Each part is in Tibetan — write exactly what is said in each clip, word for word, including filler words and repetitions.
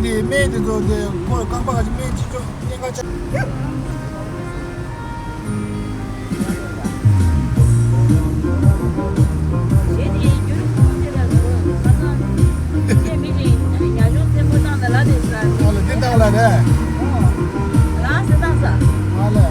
སྨན་དེ་ཚོ་དེ་ཁོ་རྐང་པ་ག་ཅིག་སྨན་ཅི་ཅོ་སྨན་ག་ཅག་ཨ་ལ་འདི་བཏང་ལ་རེད། ཨ་ལ།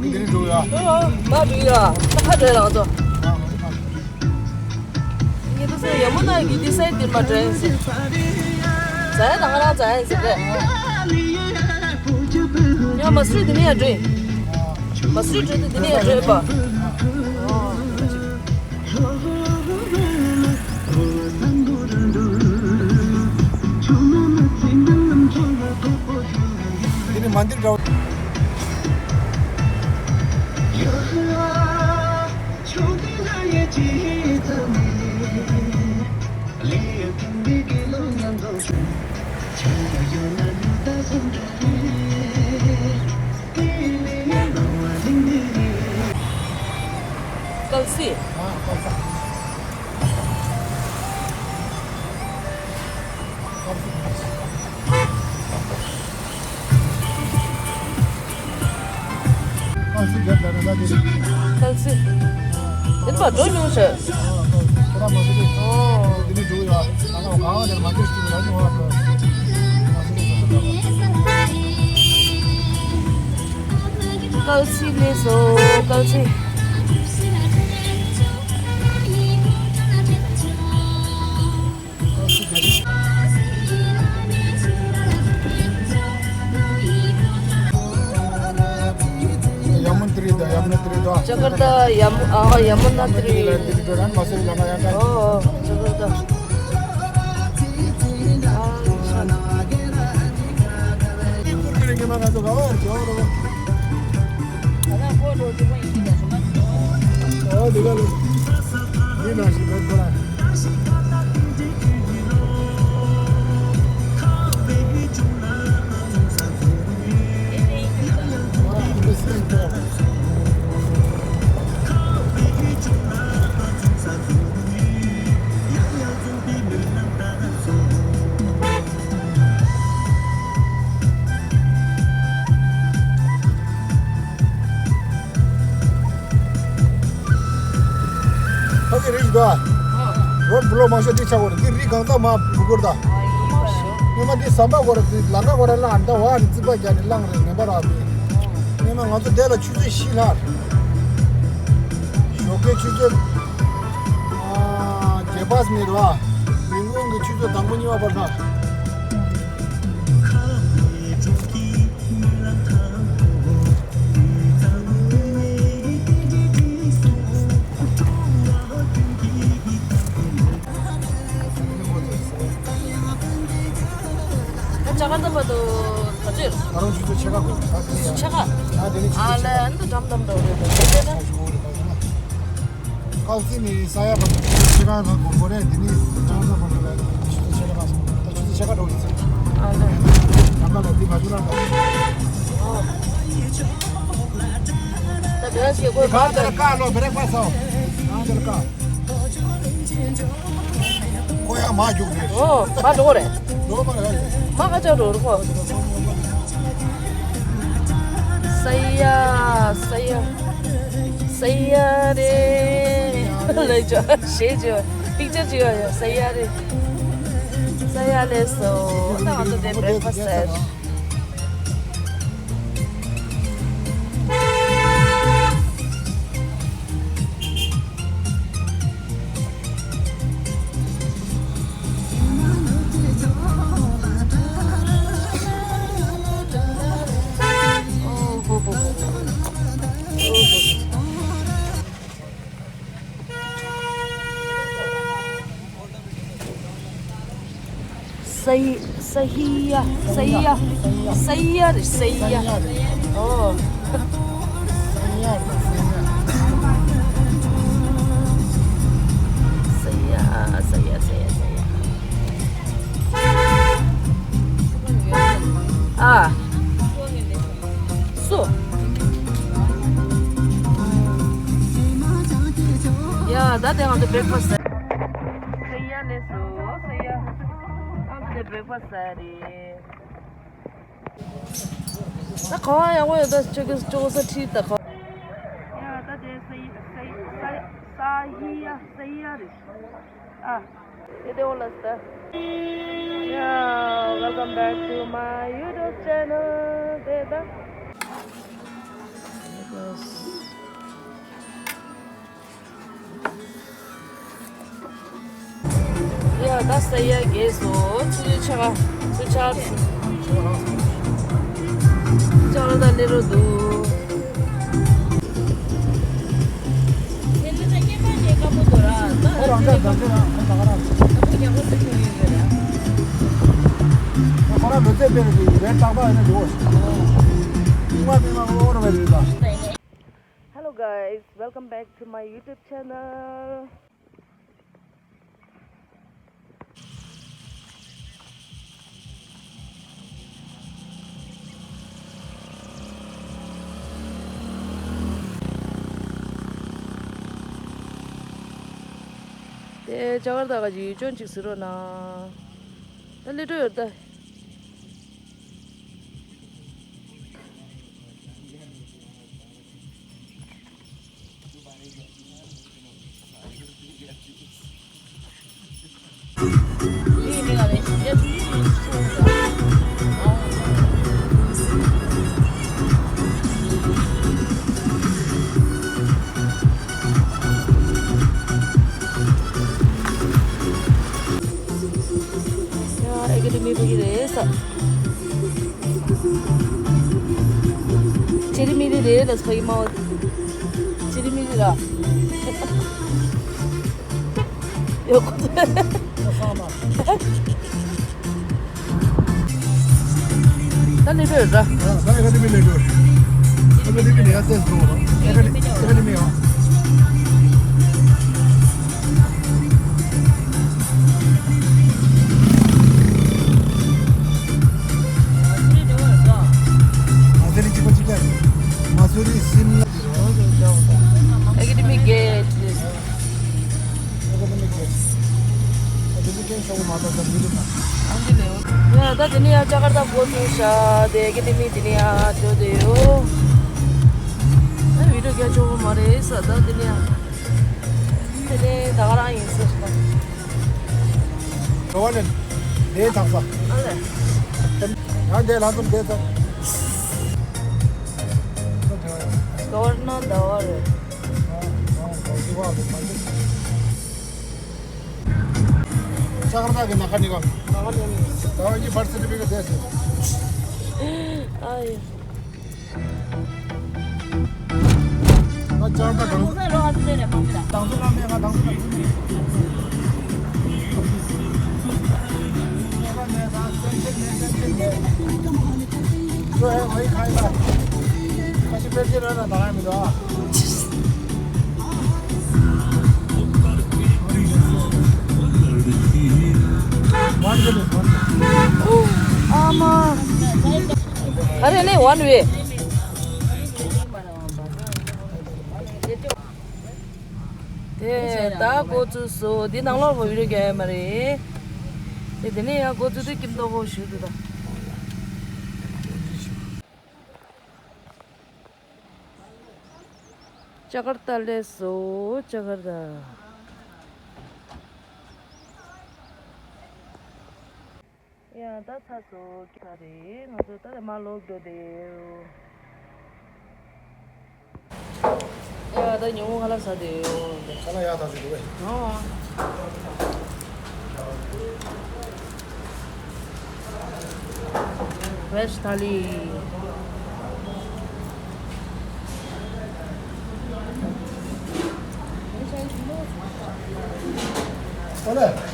འདི་ནས་འགྲོ་ཡ། ཨོ། མ་འགྲོ་ཡ། ད་ཁ་བྲལ་ལ་ང་ཚོ། ངེད་ཚོ་ཡ་མུ་ན་གི་འདི་སའི་འདིར་མ་འགྲོ་ཡིན་ཟེར། ཛ་ཡ་ད་ང་རང་ཛ་ཡ་ཡིན་ཟེར་རེད། ཡ་མ་སུ་རི་འདི་ནས་ཡ་འགྲོ་ཡིན། མ་སུ་རི་འགྲོ་དུས་འདི་ནས་ཡ་འགྲོ་ཡོད་པ། དེ་ནི་མ་འདིར་འདྲ་བ། གལ་སྲིད། གལ་སྲིད། དེ་ནི་མ་འགྲོ་མྱོང་ཞེས། ཨོ། གལ་སྲིད་ལས་སོ་གལ་སྲིད། ཡ་མུ་ན་ཏི་རི་དང་། ཡ་མུ་ན་ཏི་རི་དང་། ཇ་ཀར་ཏ་ཡ་མུ། ཨ། ཡ་མུ་ན་ཏི་རི། ཏི་རི་དང་མ་སུ་རི་ལ་ང་ཡང་ཀ། ཨོ། ཨོ། ཇ་ཀར་ཏ། ཕ་གི་རིགས་དོ། རོ་ཌི་བི་ལོག་མང་ཤོས་འདི་ཆགས་ཡོད་རེད། འདི་རི་གང་ཚང་མ་བུ་གུར་དང་། སྔོན་མ་འདི་ཟམ་པ་སྐོར་ར། འདི་ལམ་ཁ་སྐོར་ར་ལ་ཨ་ནི་ད་བ་ནི་རྩིག་པ་རྒྱག་ནི་བླངས་རེད། ངན་པ་རག་པས། སྔོན་མ་ང་ཚོ་འདི་ལ་ཆུ་ཚོད་བཞི་ལྷག་ཞོགས་ཀའི་ཆུ་ཚོད། ཨ། བརྒྱད་པ་ནས་རེད་བ། ཉིན་གུང་གི་ཆུ་ཚོད་དང་པོ་གཉིས་པ་བར་ལྷག་ད་ཇ་ཀར་ཏ་བར་དུ་ག་ཚོད། ད་རུང་ཆུ་ཚོད་ཕྱེད་ཀ་དགོས། ད་དེ་ནས་ཡང་ཕྱེད་ཀ། ད་དེ་ནས་ཆུ་ཚོད་ཕྱེད་ཀ། ཨ་ལས། ཨ་ནི་འགྲམ་འགྲམ་འགྲོ་རེད་ད། དེ་ད་ད་ཞུ་གི་རེད། ད་ཡིན་ན། ཀའོ་སི་ནས་ས་ཡ་བར་དུ་ཆུ་ཚོད་ཕྱེད་ཀ་ལྷག་འགོར་གི་རེད། དེ་ནས་ཅང་ས་བར་དུ་ལ་ཆུ་ཚོད་ཕྱེད་ཀ་ལྷག་སོང་། ད་ཆུ་ཚོད་ཕྱེད་ཀ་འགྲོ་གི་ཚོད། ཨ་ལས། ད་ག་ལ་འདི་མ་བྱུང་རང་ག། ད་བེ་ར་ཤེ་གོ་ག་དེ་ལ་ཀ་ལོ་བེ་ར་ཀ་སོ། ག་དེ་ལ་ཀ། ཁོ་ཡང་མ་རྒྱུག་རེད། ཨོ། མ་འགྲོ་རེད། འགྲོ་མ་རེད། མ་ཁ་ཆག་འགྲོ་རེད་ཁོ། ས་ཡ། ས་ཡ། ས་ཡ་རེད། ལས་ཅོ་ཞེས་ཅོ། པིག་ཅར་ཅིག་ཡོད་ཡ། ས་ཡ་རེད། ས་ཡ་ལས་སོ། ད་ང་ཚོ་དེ་བེག་ཕ་སི་ཟེར། ས་ཡ། ས་ཡ། ས་ཡ་རེད། ས་ཡ། ཨོ། ས་ཡ། ས་ཡ། ས་ཡ། ས་ཡ། ཨ། སུ། ཡ། ད་དེ་ང་ཚོ་བྷེག་ཕ་སི་ཟ། ས་ཡ་ནས་སུ། ས་ཡ། ང་ཚོ་དེ་བྷེག་ཕ་སི་ཟ་རེད། ད་ག་བ་ཡག་པོ་ཡོད། ད་ཅོ་ཅོ་ས་ཁྲིད་ད་ག་ཡ། ད་དེ་ས་ཡ། ས་ཡ། ས་ཡ། ས་ཡ་རེད། ཨ། དེ་དེ་འོ་ལ་ས། Yeah, welcome back to my YouTube channel. དེ་ད། ཡ། ད་ས་ཡ་རྒྱས་སོ། ཚུར་ཆ་ག་ཚུར་ཆ། ཆ་ག་ད་ལེ་རོ་འདུག Hello guys, welcome back to my YouTube channel. དེ་ཇ་ཀར་ཏ་ག་ཅིག་ཡུལ་ལྗོངས་ཅིག་གཟིགས་རོགས་གནང་། ད་སླེབས་འགྲོ་ཡོད་ད། ཡ། ཨེ་ཀ་ཌེ་མི་ཕ་གི་རེད་ས། ཅི་རི་མི་རི་རེད་ལ་ཕ་གི་མ་འོ། ཅི་རི་མི་རི་ར། ཡོད་ཁོ་ཚོ། ད་ལེ་འགྲོ་ཡོད་ར། ད་ཨེ་ཀ་ཌེ་མི་ལེ་འགྲོ། ཨེ་ཀ་ཌེ་མི་ལེ་ཡ་ཏེས་འགྲོ་ར། ཨེ་ཀ་ཌེ་མི་ཡ། ཨ་ཙི་རི་གཅིག་པ་གཅིག་ལ། མ་སུ་རི་སིམ་ལ། ཨེ་ཀ་ཌེ་མི་གེ་ཊི། ཨེ་ཀ་ཌེ་མི་གེ་ཊི། ཨ་ཙི་རི་ཀེན་ཤོག་མ་ཏོག་ཙམ་མི་འདུག་ན། ཨང་ཅི་ལེའོ། ཡ་ད་དེ་ནས་ཡང་ཇ་ཀར་ཏ་འགོ་ཚུགས་ཤག་དེ་ཨེ་ཀ་ཌེ་མི་དེ་ནས་ཡང་འགྲོ་དེ་ཡོད། ཨ་བི་ཌི་ཡོ་རྒྱག་ཆོག་གི་མ་རེད་ས། ད་དེ་ནས་ཡང་དེ་ནས་ད་ག་རང་ཡིན་ས། ག་བ་ནས་དེ་དག་ས། ཨ་ལེ། ཡང་དེ་ལ་འཛོམས་དེ་ས། ག་བར་ན་ཟླ་བ་རེད། ཇ་ཀར་ཏ་གི་ན་ཁ་ནི་ག་ན་ཁ་ནི་ཟླ་བ་གཉིས་བར་སི་ཊི་ཕི་ཀེ་ཊི་དེ་ས། ཨ་ཡེ། ད་ཇ་ཀར་ཏ་གང་། དང་ཚོ་ལ་མེད་ང་དང་ཚོ་ལ། ཁྱོད་ཧེ་ཝེ་ཁ་ཡི་ལ། ཁ་ཤི་པེར་ཅི་ར་ལ་ད་ཧ་མི་འདུག་ཨ། ཝན་ཇི་ལི་ཝན་ཇི། ཨ་མ། ཨ་རེ་ནས་ཝན་ཝེ། དེ་ད་འགོ་ཚུགས་སོ། འདི་ནང་ལོགས་བོ་བི་ཌི་ཡོ་རྒྱག་ཡ་མ་རེད། དེ་དེ་ནས་ཡང་འགོ་ཚུགས་དུས་ཀིམ་ཏོག་ཧོ་ཞུ་འདུག་ད། ཇ་ཀར་ཏ་སླེབས་སོ། ཇ་ཀར་ཏ། ཡ་ད་ཚར་སོང་། ཁ་རེད། ང་ཚོ་ད་ལྟ་མར་ལོག་འགྲོ་དེ་ཡོད། ཡ་ད་ཉོ་ཁ་ལག་ཟ་དེ་ཡོད། ཁ་ལག་ཡག་ཐག་ཆོད་འདུག་གས། ཨོ། ཝེཇ་ཐ་ལི། ཨོ་ལེ།